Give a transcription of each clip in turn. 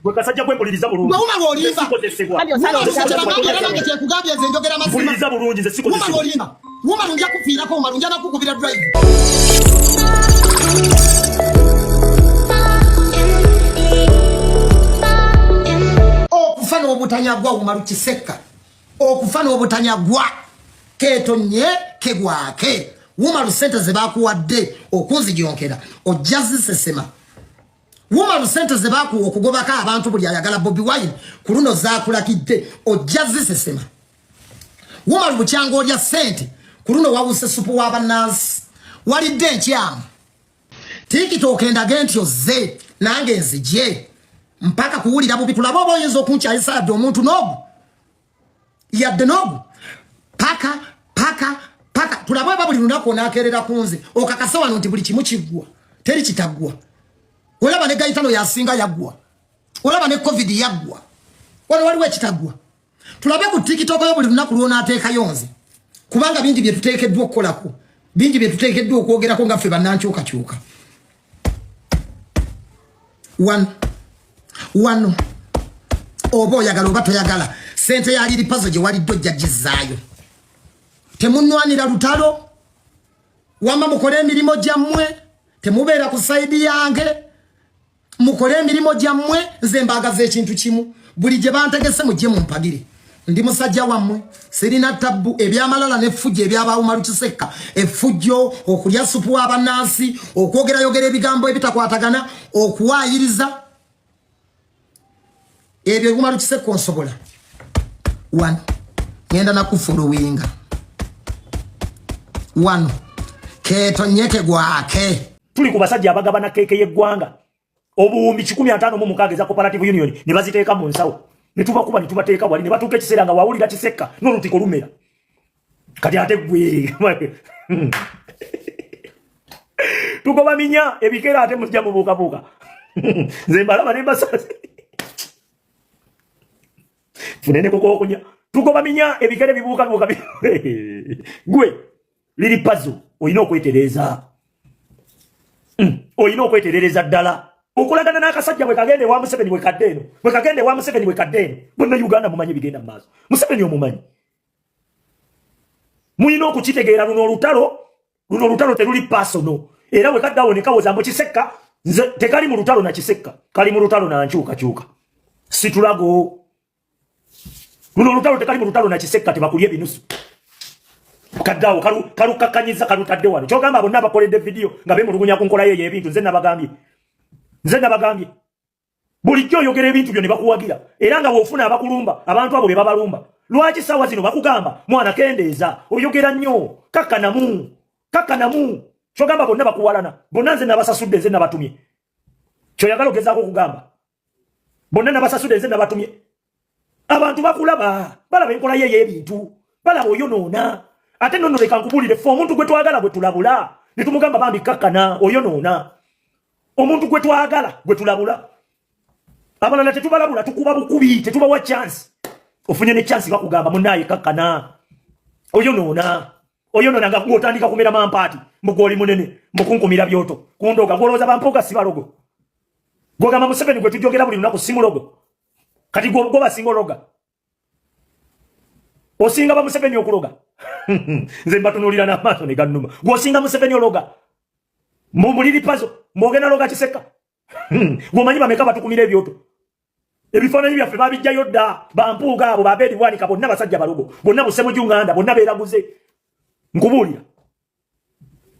Gwe kasajja gwe, mpuliriza bulungi. Gwe olimba. Sikozesebwa. Kyebagambye era nange kyekugambye, nze njogera mazima. Mpuliriza bulungi, nze Wuma sikozesebwa. lwolimba, wuma lunja kufiirako, wuma lunja nakukubira drive. Okufa n'obutanyagwa, wuma lukisekka, okufa n'obutanyagwa, keetonye kegwake. Wuma lusente ze bakuwadde okunzijonkera ojja zisesema. Wuma lusente ze bakuwa okugobako abantu buli ayagala Bobi Wine, ku luno zakulakidde, ojja zisesema. Wuma lubukyanga olya sente, ku luno wawuse supu w'abannansi, walidde enkyamu. TikTok endage nti ozze nange nzije mpaka kuwulira bubi. Tulabe oba oyinza okunkyayisa yadde omuntu n'ogu, yadde n'ogu, paka paka paka. Tulabe oba buli lunaku onaakeerera ku nze okakase wano nti buli kimu kiggwa, teri kitaggwa. Olaba ne Gayitano yasinga yaggwa, olaba ne COVID yaggwa, wano waliwo ekitaggwa. Tulabe ku TikTok yo buli lunaku lwonaateekayo nze, kubanga bingi bye tuteekeddwa okukolako, bingi bye tuteekeddwa okwogerako nga ffe bannankyukakyuka. Wano wano, oba oyagala oba toyagala, sente ya liripazo gye walidde ojja gizaayo. Temunwanira lutalo, wama mukole emirimu gyammwe, temubeera ku side yange, mukole emirimu gyammwe. Nze mbaagaza ekintu kimu, buli gye bantegese mujje mumpagire. Ndi musajja wammwe, sirina tabbu. Ebyamalala n'effujjo ebyabawuma lukisekka, effujjo, okulya supu w'abannansi, okwogerayogera ebigambo ebitakwatagana, okuwaayiriza, ebyo ebuma lukisekka onsobola. Wano ngenda nakufollowinga, wano ketonyeke gwake. Tuli ku basajja abagabana keeke y'eggwanga, 156,000 eza cooperative union ne baziteeka mu nsawo, ne tubakuba ne tubateeka wali, ne batuuka ekiseera nga wawulira kisekka n'olutiko lumera. Kati ate gwe tugoba minya ebikera, ate mujja mubuukabuuka. Nze mbalaba ne mbasasi funene kukokunya. Tugoba minya ebikere bibuukabuuka. Gwe liri pazo, olina okwetereeza. Olina okweterereza ddala okulagana n'akasajja bwe kagenda ewa Museveni, bwe kadde eno, bwe kagenda ewa Museveni, bwe kadde eno. Bonna Uganda mumanyi bigenda mu maaso. Museveni omumanyi, mulina okukitegeera. Luno olutalo, luno olutalo teruli personal. Era bwe kaddawo ne kawoza mbu kisekka, nze tekali mu lutalo na kisekka, kali mu lutalo na nkyukakyuka situlago. Luno olutalo tekali mu lutalo na kisekka, tebakulya ebinusu. Kaddaawo kalukakkanyiza, kalutadde wano. Kyogamba bonna abakoledde vidiyo nga bemulugunya ku nkola ye ey'ebintu, nze nabagambye, nze nabagambye, bulijjo oyogera ebintu byo ne bakuwagira, era nga bw'ofuna abakulumba, abantu abo be babalumba. Lwaki saawa zino bakugamba, "Mwana, kendeeza, oyogera nnyo, kakkanamu, kakkanamu"? Kyogamba bonna bakuwalana, bonna nze nabasasudde, nze nabatumye. Kyoyagala ogezaako okugamba, bonna nabasasudde, nze nabatumye. Abantu bakulaba, balaba enkola ye ey'ebintu, balaba oyonoona. Ate nonno leka nkubuulire, ffe omuntu gwe twagala gwe tulabula ne tumugamba, "Bambi, kakkana, oyonoona." Omuntu gwe twagala gwe tulabula, abalala tetubalabula, tukuba bukubi, tetubawa chance. Ofunye ne chance, bakugamba, "Munaaye, kakkana, oyonoona, oyonoona," nga gwotandika kumera mampaati, mbugwoli munene mbukunkumira byoto kundoga. Gwolowooza bampuuga si balogo? Gwogamba Museveni gwe tujogera buli lunaku si mulogo? Kati gwe basinga ologa, osinga ba Museveni okuloga? Nze mbatunuulira n'amaaso ne gannuma. Gweosinga Museveni ologa mubuliri pazo, mbwogenda loga kiseka. Gwomanyi bameka batukumira ebyoto? Ebifaananyi byaffe babijjayo dda. Bampuuga abo babeeri bwanika, bonna basajja balogo, bonna busemujunganda, bonna beeraguze. Nkubuulira,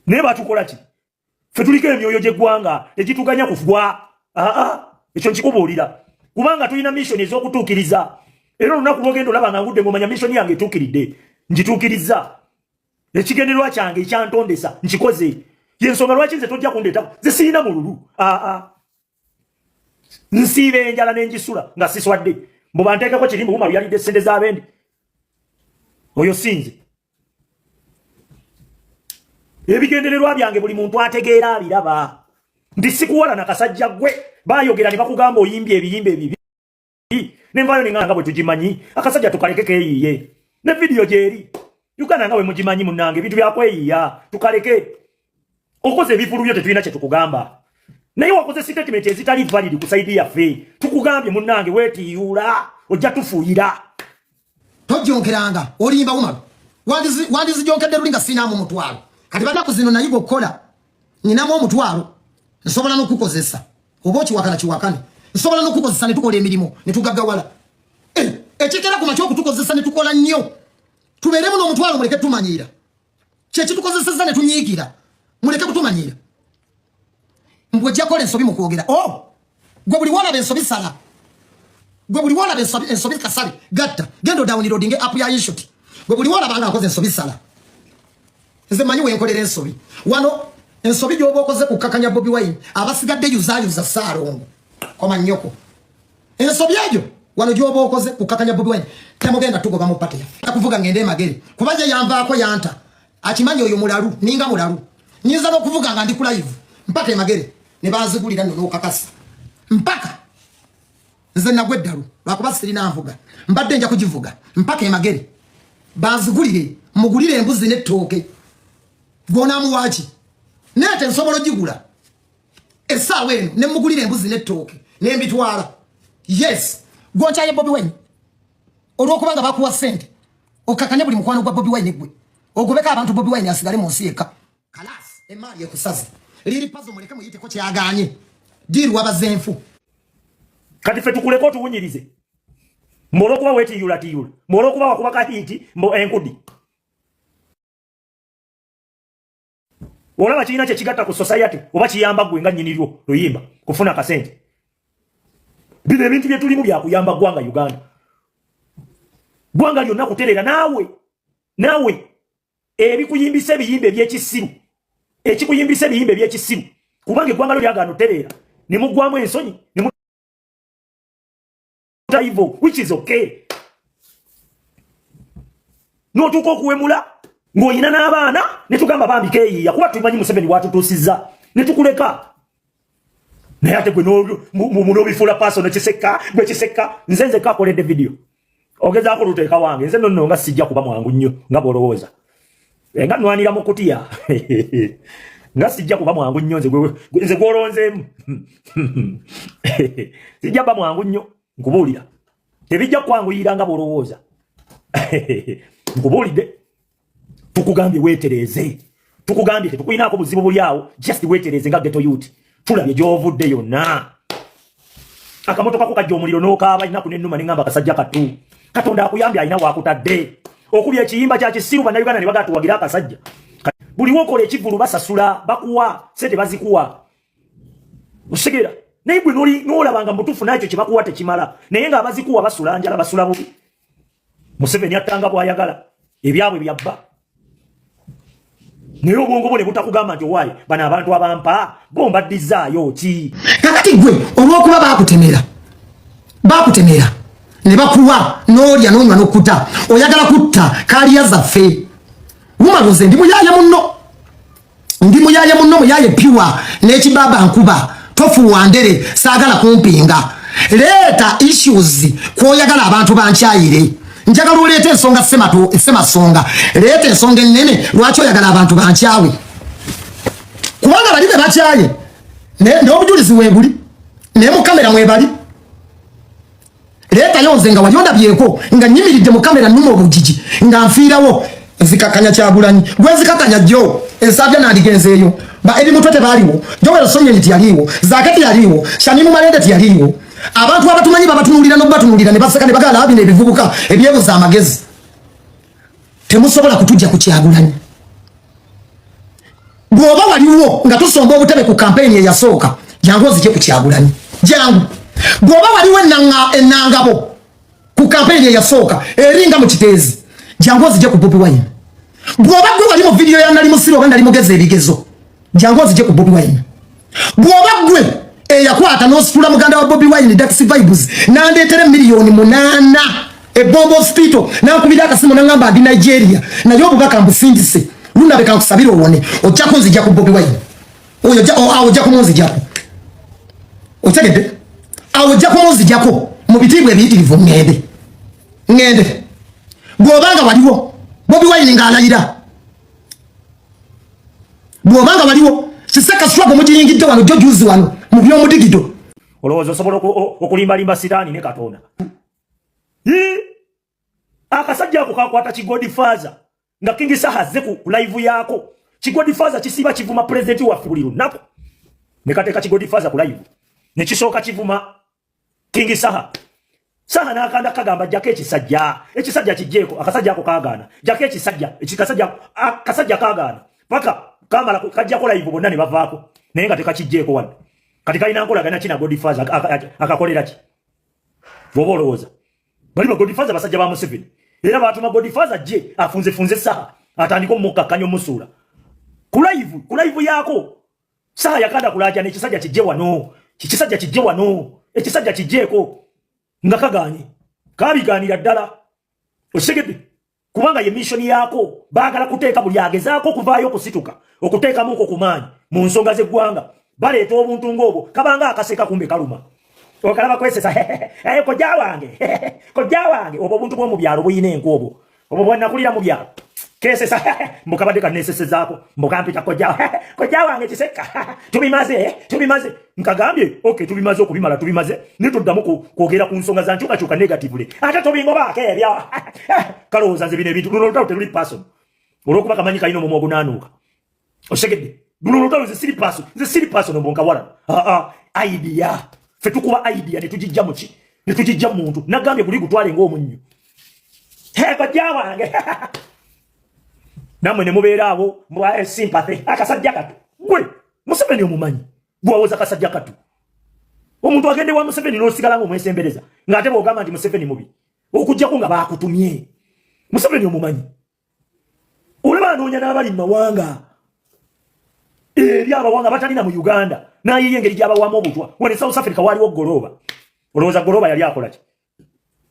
naye batukola ki? Ffe tuliko emyoyo gy'eggwanga egituganya kugwa. Aa, ekyo nkikubuulira kubanga tulina mission ez'okutuukiriza, era olunaku lwogenda olaba nga ngudde, ng'omanya mission yange etuukiridde, ngituukiriza, ekigendererwa kyange ekyantondesa nkikoze. Yensonga lwaki nze tojja kundeetako, nze sirina mululu. Aa, nsiiba enjala n'engisula nga siswadde. Mbu banteekeko kirimbu, buma yalidde sente z'abendi, oyo sinze. Ebigendererwa byange buli muntu ategeera abiraba nti sikuwala na kasajja gwe bayogera ne bakugamba oyimbye ebiyimba ebibi, nenvayo nengamba nga bwe tugimanyi, akasajja tukaleke keeyiye ne vidiyo gyeri Uganda nga bwe mugimanyi. Munnange, ebintu byakweyiya tukaleke. Okoze ebivulu byo, tetulina kye tukugamba. Naye wakoze statement ezitali valid ku side yaffe. Tukugambye munnange weetiyuula, ojja tufuuyira. Tojjonkeranga, olimba Umaru. Wandizijonkedde luli nga sinaamu mutwalo. Kati banaku zino nayiga okukola, nyinamu omutwalo, nsobola n'okukozesa. Oba okiwakana kiwakane. Nsobola n'okukozesa ne tukola emirimu ne tugaggawala. Ekikera ku makya okutukozesa ne tukola nnyo. Tubeeremu n'omutwalo muleke tumanyiira. Kye kitukozesezza ne tunyiikira. Muleke kutumanyiira. Mbu ojja kukola ensobi mu kwogera. Oh! Gwe buli w'olaba ensobi sala. Gwe buli w'olaba ensobi kasale gatta. Genda odownloadinge app ya InShot. Gwe buli w'olaba nga nkoze ensobi sala. Nze mmanyi we nkolera ensobi. Wano ensobi gy'oba okoze kukkakanya Bobi Wine abasigadde yuzaayuza Ssaalongo. Koma nnyoko. Ensobi egyo wano gy'oba okoze kukkakanya Bobi Wine temugenda tugoba mu party yaffe. Kuvuga ngende e Magere kuba ye yanvaako yanta. Akimanyi oyo mulalu, ninga mulalu. Nyinza n'okuvuga nga ndi ku live mpaka e Magere ne banzigulira nno n'okakasa. Mpaka nze nagwa eddalu lwakuba sirina nvuga, mbadde nja kugivuga mpaka e Magere banzigulire, mugulire embuzi n'ettooke. Gw'onaamuwaaki? Neete nsobola ogigula essaawa eno ne mugulira embuzi n'ettooke ne mbitwala. Yes, gw'onkyaye Bobi Wine olw'okuba nga bakuwa ssente okkakane buli mukwano gwa Bobi Wine, gwe ogobeko abantu Bobi Wine asigale mu nsi yekka. Kalaasi emaali ekusaze liri pazo, muleke muyiteko kyagaanye diiru wabaze enfu. Kati ffe tukuleke otuwunyirize mbu olw'okuba weetiyulatiyula, mbu olw'okuba wakuba kahiiti, mbu enkudi olaba kirina kye kigatta ku society oba kiyamba ggwe nga nnyiniryo luyimba kufuna kasente. Bino ebintu bye tulimu byakuyamba ggwanga Uganda, ggwanga lyonna kutereera. Naawe ebikuyimbisa ebiyimba ebyekisiru, ekikuyimbisa ebiyimba ebyekisiru, kubanga eggwanga lyo lyagaana otereera ne muggwamu ensonyi ne mutaivo, which is okay. N'otuuka okuwemula ng'olina n'abaana ne tugamba bambi keeyiiya kuba tumanyi Museveni watutuusizza ne tukuleka. Naye ate gwe n'obifuula personal. Kisekka, gwe Kisekka, nze nzekka akoledde video ogezaako oluteeka wange. Nze nonno nga sijja kuba mwangu nnyo nga bw'olowooza. Nga nwanira mu kutiya nga sijja kuba mwangu nnyo. Nze gw'olonzeemu sijja ba mwangu nnyo, nkubuulira. Tebijja kwanguyira nga bw'olowooza, nkubuulidde. Tukugambye weetereeze, tukugambye tetukulinaako buzibu buli awo, just weetereeze nga ghetto youth. Tulabye gy'ovudde yonna, akamotoka ko kajja omuliro n'okaaba ennaku n'ennuma neŋŋamba akasajja katu Katonda akuyambye alina waakutadde. Okubya ekiyimba kya kisiru, Bannayuganda ne bagaa tuwagira akasajja. Buli wokola ekivvulu basasula, bakuwa sente, bazikuwa, osegeera. Naye gwe n'olabanga mutuufu nakyo kye bakuwa tekimala, naye ng'abazikuwa basula njala, basula bubi. Museveni attanga bw'ayagala, ebyabwe byabba, naye obwongo bwo ne butakugamba nti owaayi bano abantu abampa bo mbaddizaayo ki? Kakati gwe olw'okuba bakutemera ne bakuwa n'olya n'onywa n'okkuta, oyagala kutta kaaliya zaffe. Wumaluze ndi muyaye munno, ndi muyaye munno, muyaye piwa n'ekibaaba nkuba tofuuwa ndere. Saagala kumpinga, leeta issues kwoyagala abantu bankyayire. Njagala oleeta ensonga semasonga, leeta ensonga ennene lwaki oyagala abantu bankyawe, kubanga bali be bakyaye n'obujulizi weebuli naye mu kamera mwebali. Leetayo nze nga wali ondabyeko nga nyimiridde mu kamera nnuma obugigi nga nfiirawo nzikakanya Kyagulanyi. Gwe nzikakanya jjo ensabya nandigenzeeyo ba ebimutwe tebaaliwo, Joel Ssenyonyi teyaliiwo, Zaake teyaliiwo, Shamimu Malende teyaliiwo. Abantu abatumanyi babatunuulira n'obatunuulira ne baseka ne bagala bino ebivubuka ebyebuza amagezi. Temusobola kutujja ku Kyagulanyi. Bw'oba waliwo nga tusomba obutebe ku kampeyini eyasooka, jangu ozije ku Kyagulanyi, jangu. Bw'oba waliwo enangabo ku kampeyini eyasooka eringa mu Kiteezi, jangu ozije ku Bobi Wine. Bw'oba gwe wali mu vidiyo ya nali musiru oba nali mugezi ebigezo, jangu ozije ku Bobi Wine. Bw'oba gwe eyakwata n'ositula muganda wa Bobi Wine Dax Vibes n'andeetera 8 million ebomba hospital, nankubira akasimu naŋŋamba ndi Nigeria naye obubaka mbusindise, lunabe kankusabire owone, ojja kunzija ku Bobi Wine oyo, awo ojja kumunzijako. Otegedde? Awo ojja kumunzijako mu bitiibwa ebiyitirivu. Ŋŋende, ŋŋende. Bw'obanga waliwo Bobi Wine ng'alayira, bw'obanga waliwo Kiseka struggle mugiyingidde wano jjo juzi wano. Mu by'omudigido. Olowooza osobola okulimbalimba Sitaani ne Katonda? Akasajja ako kakwata kigodfather nga King Saha azze ku live yaako. Kigodfather kisiiba kivuma pulezidenti waffe buli lunaku, ne kateeka kigodfather ku live ne kisooka kivuma King Saha. Saha n'akanda kagamba, "Jjako ekisajja, ekisajja kijjeeko." Akasajja ako kagaana, "Jjako ekisajja." Ekikasajja, akasajja kagaana paka kamala kajjako live, bonna ne bavaako, naye nga tekakijjeeko wadde. Kati kalina nkolagana ki na godfather? Akakolera ki? Bw'oba olowooza bali ba godfather basajja ba Museveni, era batuma godfather je afunzefunze Saha, atandike omukkakkanya, omusuula ku live, ku live yaako. Saha yakanda kulaja n'ekisajja, "Kijje wano, kikisajja kijje wano, ekisajja kijjeeko," nga kaganye, kabigaanira ddala. Okitegedde? Kubanga ye mission yaako, baagala kuteeka buli agezaako okuvaayo okusituka okuteekamuko ku maanyi mu nsonga z'eggwanga. Baleeta obuntu ng'obwo, kabanga akaseka, kumbe kaluma. Okalaba kwesesa, "Kojja wange, kojja wange." Obwo obuntu bw'omu byalo buyina enku, obwo bwanakulira mu byalo. Kesesa mbu kabadde kanesesezaako, mbu kampita kojja, kojja wange Kisekka. Tubimaze, tubimaze. Nkagambye, okay, tubimaze, okubimala tubimaze, ne tuddamu kwogera ku nsonga za nkyukakyuka negatively, ate tubingobaako ebyo. Kalowooza nze bino ebintu, luno olutalo teruli personal, olwokuba kamanyi kalina omumwa ogunaanuuka. Okitegedde? Luno olutalo nze siri personal, nze siri personal. Mbu nkawala idea, ffe tukuba idea ne tugijja muki, ne tugijja mu muntu. Nagambye guli gutwale ng'omunnyo. Kojja wange, nammwe ne mubeera awo mbwa sympathy. Akasajja katu, gwe Museveni omumanyi, gwawoza kasajja katu. Omuntu agende wa Museveni n'osigala ng'omwesembereza, ng'ate bw'ogamba nti Museveni mubi, okuggyako nga baakutumye. Museveni omumanyi, olaba anoonya n'abali mu mawanga eri abawanga batalina mu Uganda, nayiye engeri gy'abawamu obutwa. Wano e South Africa waaliwo Golooba. Olowooza Golooba yali akola ki?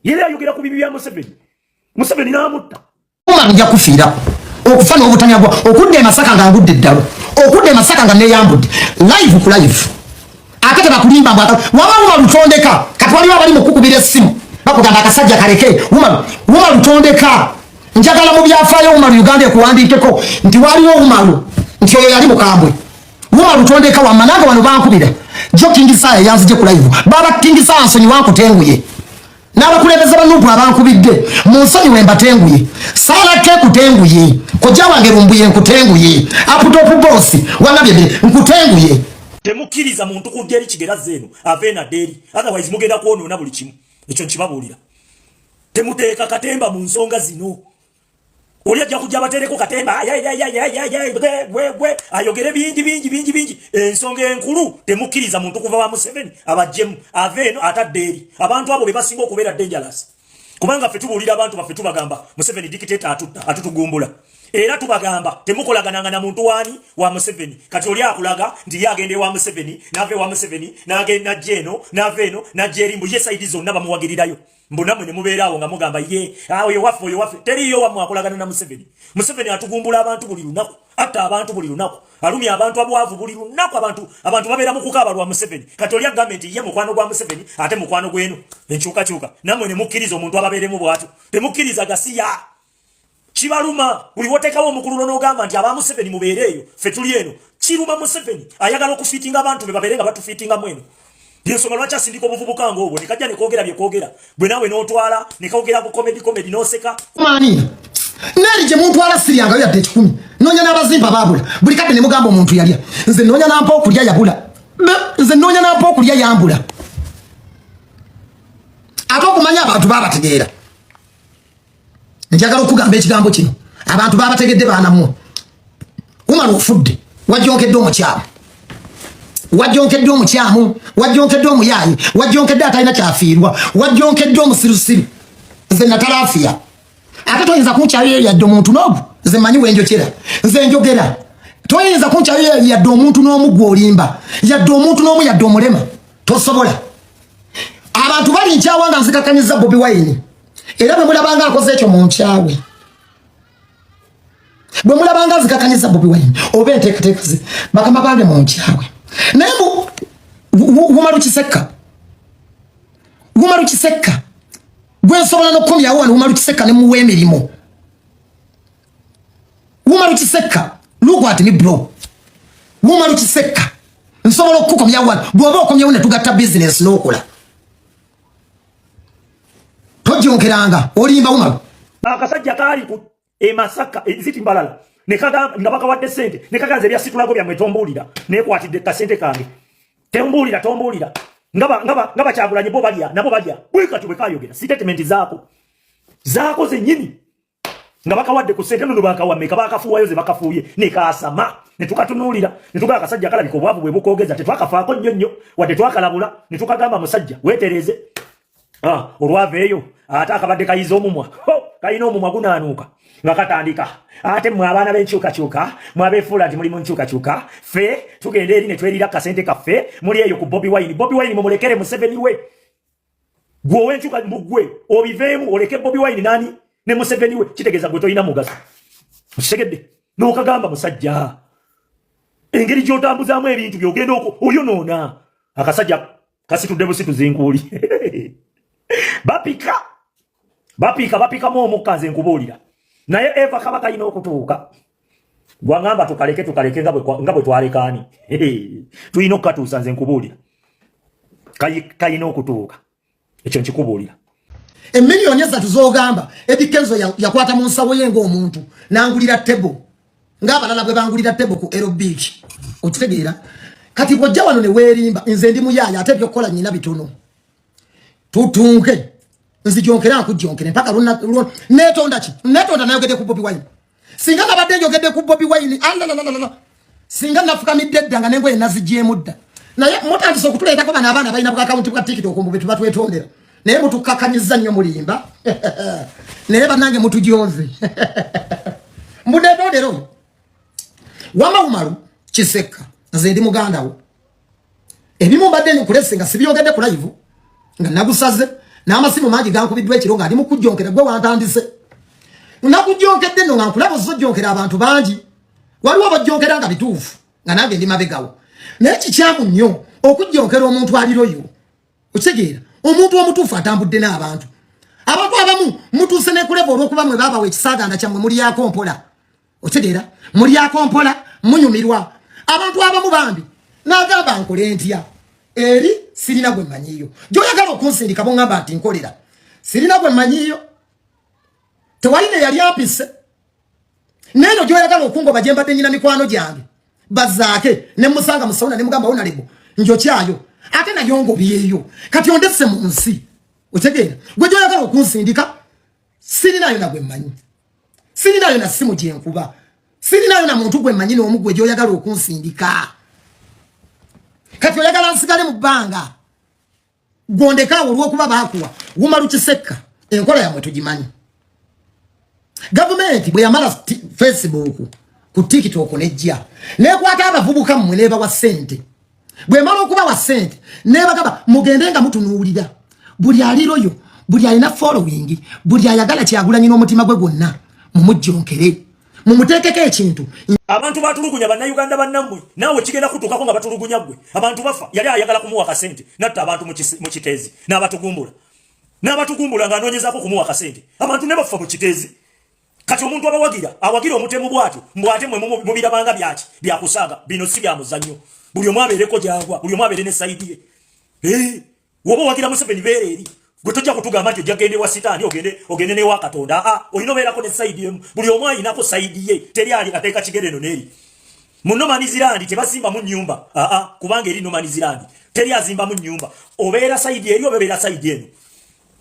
Yeri ayogera ku bibi bya Museveni, Museveni n'amutta. Umar, nja kufiirako okufa n'obutanyagwa, okudda e Masaka nga ngudde eddalo, okudda e Masaka nga neyambudde live ku live. Ate tebakulimba mbw waba Wuma lutondeka. Kati waliwo abali mu kukubira essimu bakugamba, "Akasajja kaleke." Wuma, Wuma lutondeka, njagala mu byafaayo Wumalu Uganda ekuwandiikeko nti waliwo Wumalu, nti oyo yali mukambwe. Wuma lutondeka wamma nange wano bankubira jo King Saha yanzije ku live. Baba King Saha, nsonyi wankutenguye n'abakulembeze ba NUP abankubidde mu nsonyiwe, mbatenguye. Saala ke kutenguye, kojja wange Lumbuye nkutenguye, aputopu bosi wangambye mbere nkutenguye. Temukkiriza muntu kujja eri kigerazza eno ave nadde eri, otherwise mugenda kwonoona buli kimu. Ekyo nkibabuulira. Temuteeka katemba mu nsonga zino. Oli ajja kujja batereko katemba gwe ayogere bingi bingi bingi bingi. Ensonga enkulu, temukkiriza muntu kuva wa Museveni abajjemu ave eno atadde eri. Abantu abo be basinga okubeera dangerous, kubanga ffe tubuulira abantu baffe, tubagamba Museveni dictator, atutta, atutugumbula. Era tubagamba temukolagananga na muntu wani wa Museveni. Kati oli akulaga nti ye agenda ewa Museveni, n'ava ewa Museveni n'agenda najja eno, n'ava eno najja eri, mbu ye side zonna bamuwagirirayo. Mbu nammwe ne mubeera awo nga mugamba ye oyo waffe, oyo waffe. Teriyo wammwe akolagana na Museveni. Museveni atugumbula abantu buli lunaku, atta abantu buli lunaku, alumya abantu abwavu buli lunaku. Abantu babeera mu kukaaba lwa Museveni. Kati oli agambe nti ye mukwano gwa Museveni, ate mukwano gweno enkyukakyuka, nammwe ne mukkiriza omuntu ababeeremu bw'atyo. Temukkiriza gasiya, kibaluma. Buli woteekawo omukululo n'ogamba nti aba Museveni mubeere eyo, ffe tuli eno, kiruma Museveni. Ayagala okufiitinga abantu be babeere nga batufiitingamu eno. Yensonga lwaki asindika obuvubuka ng'obwo ne kajja ne koogera bye koogera, bwe naawe n'otwala ne kawogera ku comedy comedy n'oseka. Maani neeri gye muntwala siryangayo yadde 100. Noonya n'abazimpa baabula buli kadde ne mugamba omuntu yalya. Nze noonya nampa okulya yabula. Nze noonya nampa okulya yambula. Ate okumanya abantu babategeera, njagala okugamba ekigambo kino, abantu babategedde. Baanammwe, Umala ofudde, wajjonkedde omukyamu, wajjonkedde omukyamu, wajjonkedde omuyaayi, wajjonkedde atalina kyafiirwa, wajjonkedde omusirusiru. Nze natalaafiya, ate toyinza kunkyayo yadde omuntu n'ogu. Nze manyi wenjokera, nze njogera. Toyinza kunkyayo yadde omuntu n'omu, gwe olimba yadde omuntu n'omu, yadde omulema tosobola. Abantu bali nkyawa nga nzikakanyiza Bobi Wine, era bwe mulabanga akoze ekyo munkyawe. Bwe mulabanga nzikakanyiza Bobi Wine oba enteekateeka ze, bakama bange munkyawe. Naye Wumalu Kisekka, Wumalu Kisekka gwe nsobola n'okukomyawo wano. Wumalu Kisekka ne muwa emirimu. Wumalu Kisekka, look at me, bro. Wumalu Kisekka. Nsobola okukukomya wano bw'oba okomyewo ne tugatta bizinesi n'okola. Tojjonkeranga, olimba Umaru. Akasajja kaali ku e Masaka, eziti Mbalala, ne kagamba nga bakawadde ssente, ne kaganza ebya situlago byammwe. Tombuulira, neekwatidde kasente kange. Tembuulira, tombuulira. Nga Bakyagulanyi bo balya, nabo balya. Bwe kati bwe kayogera statement zaako zaako zennyini nga bakawadde ku ssente. Nono bakawa mmeka? Bakafuuwayo ze bakafuuye ne kaasama, ne tukatunuulira ne tugaa akasajja kalabika obwavu bwe bukoogeza. Tetwakafaako nnyo nnyo wadde twakalabula ne tukagamba, "Musajja, weetereeze." Ah, olwava eyo ate akabadde kayiza omumwa, kalina omumwa gunaanuuka nga katandika. Ate mmwe abaana b'enkyukakyuka, mwabeefuula nti muli mu nkyukakyuka, ffe tugenda eri ne twerira kasente kaffe. Muli eyo ku Bobi Wine. Bobi Wine mumulekere Museveni we. Gwe ow'enkyuka mugwe obiveemu, oleke Bobi Wine nani ne Museveni we. Kitegeeza gwe tolina mugaso, okitegedde? N'okagamba, musajja, engeri gy'otambuzaamu ebintu byogenda oyonoona. Akasajja kasitudde busituzi nkuuli, bapika bapika bapikamu omukka. Nze nkubuulira, naye eva kaba kalina okutuuka. Gwaŋŋamba tukaleke, tukaleke nga bwe twalekaani, tulina okukatuusa. Nze nkubuulira, kalina okutuuka, ekyo nkikubuulira. Emiliyoni 3 z'ogamba, Eddy Kenzo yakwata mu nsawo ye ng'omuntu n'angulira table ng'abalala bwe bangulira table ku Ero Beach, okitegeera? Kati bw'ojja wano ne weerimba, nze ndi muyaaya ate ebyokukola nyina bitono. Tutunke, nzijonkera, nkujjonkere mpaka neetonda ki? Neetonda nayogedde ku Bobi Wine. Singa nabadde njogedde ku Bobi Wine, alalalalala, singa nafukamidde edda nga nengoye nazigyemu dda. Naye mutandise okutuleetako bano abaana balina bwakawunti bwa TikTok mbu betuba twetondera, naye mutukkakanyiza nnyo, mulimba. Naye bannange mutujonze mbu netondera oyo. Wama Umaru Kisekka, nze ndi muganda wo. Ebimu mbadde nkulese nga sibyogedde ku live, nga nagusaze n'amasimu mangi gankubiddwa ekiro nga ndi mu kujjonkera. Gwe wantandise, nakujjonkedde nno nga nkulaba ozojjonkera abantu bangi. Waliwo abajjonkera nga bituufu, nga nange ndi mabegawo, naye kikyamu nnyo okujjonkera omuntu aliroyo, okitegeera? Omuntu omutuufu atambudde n'abantu. Abantu abamu mutuuse nekuleva olw'okuba mwe baabawa ekisaaganda kyammwe, mulyako mpola, okitegeera? Mulyako mpola, munyumirwa. Abantu abamu bambi n'agamba, "Nkole ntya eri? Sirina gwe mmanyiyo." Gy'oyagala okunsindika, boŋŋamba nti nkolera, sirina gwe mmanyiyo, tewali ne yali ampise. Neeno gy'oyagala okungoba, gye mbadde nyina mikwano gyange bazaake, ne musanga musawuna ne mugamba, "Onalebo, njokyayo," ate nayo ngobyeyo. Kati ondese mu nsi, otegeera? Gwe gy'oyagala okunsindika sirinayo na gwe mmanyi, sirinayo na simu gyenkuba, sirinayo na muntu gwe mmanyi n'omu. Gwe gy'oyagala okunsindika, kati oyagala nsigale mu bbanga, gondekaawo olw'okuba baakuwa. Wumalu Kisekka, enkola yammwe tugimanyi. Gavumenti bwe yamala Facebook ku TikTok nejja nekwata abavubuka mmwe nebawa ssente. Bwemala okubawa ssente, nebagamba mugende nga mutunuulira buli aliroyo, buli alina following, buli ayagala Kyagulanyi n'omutima gwe gwonna, mumujjonkere, mumuteekeko ekintu. Abantu batulugunya Bannayuganda bannammwe, naawe kigenda kutuukako nga batulugunya ggwe. Abantu bafa. Yali ayagala kumuwa kasente, natta abantu mu Kiteezi n'abatugumbula, n'abatugumbula ng'anoonyezaako kumuwa kasente. Abantu ne bafa mu Kiteezi. Kati omuntu abawagira, awagira omutemu bw'atyo, mbw'ate mwe mubirabanga byaki? Byakusaaga. Bino si bya muzannyo. Buli omu abeereko gyagwa, buli omu abeere ne side ye. Woba owagira Museveni, beera eri. Gwe tojja kutugamba nti ojja gende wa Sitaani, ogende newa Katonda. Aa, olina obeerako ne side emu. Buli omu ayinako side ye. Teri ali ateeka kigere eno n'eri mu no man's land. Tebazimbamu nnyumba, aa, kubanga eri no man's land, teri azimbamu nnyumba. Obeera side eri oba obeera side eno,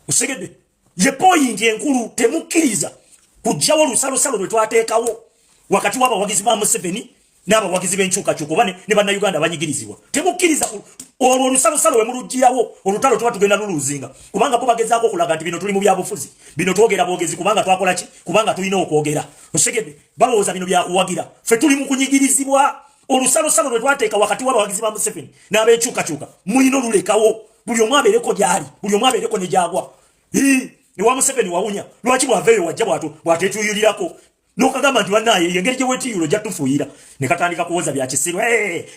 osegedde? Ye point enkulu, temukkiriza kujjawo olusalosalo lwe twateekawo wakati w'abawagizi ba Museveni n'abawagizi b'enkyukakyuka oba ne Bannayuganda abanyigirizibwa. Temukkiriza olwo olusalosalo. We mulugirawo, olutalo tuba tugenda luluzinga, kubanga bo bagezaako okulaga nti bino tuli mu byabufuzi, bino twogera bwogezi kubanga twakola ki? Kubanga tulina okwogera, osegedde? Balowooza bino byakuwagira. Ffe tuli mu kunyigirizibwa. Olusalosalo lwe twateeka wakati w'abawagizi ba Museveni n'ab'enkyukakyuka mulina olulekawo. Buli omu abeereko gy'ali, buli omu abeereko ne gy'agwa. Ewa Museveni wawunya lwaki? Bw'aveeyo wajja bw'ateetuyulirako nokagamba nti bannaye, engeri gye weetiyula ojja tufuuyira. Ne katandika kuwoza bya kisiru,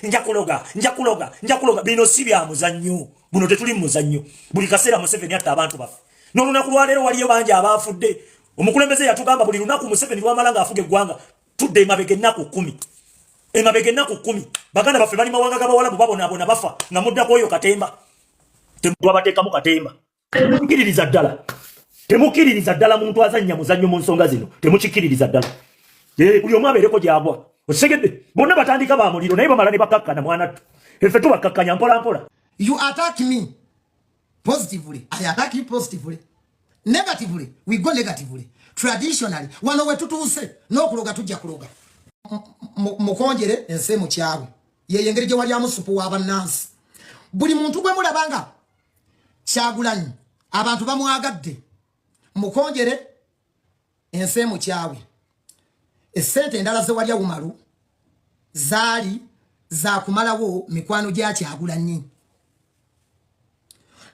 "Nja kuloga, nja kuloga, nja kuloga." Bino si bya muzannyo, buno tetuli mu muzannyo. Buli kaseera Museveni atta abantu baffe. N'olunaku lwaleero waliyo bangi abaafudde. Omukulembeze yatugamba buli lunaku Museveni lwamala ng'afuga eggwanga, tudde emabega ennaku 10. Emabega ennaku 10 baganda baffe bali mawanga g'abawalabu babonaabona bafa nga muddako oyo katemba. Twabateekamu katemba. Temukkiririza ddala, temukkiririza ddala muntu azannya muzannyo mu nsonga zino, temukikkiririza ddala. Buli omu abeereko gy'agwa. Okitegedde? Bonna batandika ba muliro naye bamala ne bakakkana. Mwanattu, effe tubakakkanya mpola mpola. You attack me positively, I attack you positively. Negatively, we go negatively. Traditionally, wano we tutuuse n'okuloga tujja kuloga. Mukonjere ensi mu kyabwe. Yeyo engeri gye walyamu supu w'abannansi. Buli muntu gwe mulaba nga Kyagulanyi abantu bamwagadde, mukonjere ensi mu kyabwe. Essente endala ze walya Umaru zaali zakumalawo mikwano gya Kyagulanyi,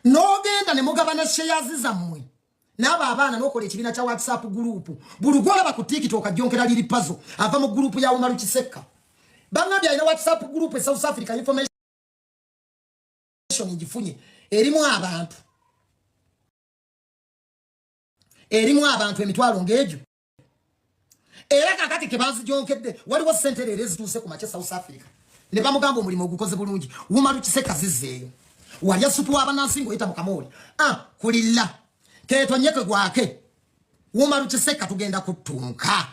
n'ogenda ne mugabana shares zammwe n'abo abaana n'okola ekibiina kya WhatsApp group. Buli gwolaba ku TikTok ajjonkera liri pazo ava mu group ya Umaru Kisekka. Bangambye alina WhatsApp group e South Africa. Information ngifunye, erimu abantu emitwalo ng'egyo. Era kakati kebanzijonkedde, waliwo sente leero ezituuse ku makya South Africa ne bamugamba omulimu ogukoze bulungi. Umaru Kisekka, zizzeeyo. Walya supu w'abannansi ng'oyita mu kamooli. Ah, kulilla keetonyeke gwake. Umaru Kisekka, tugenda kutunka.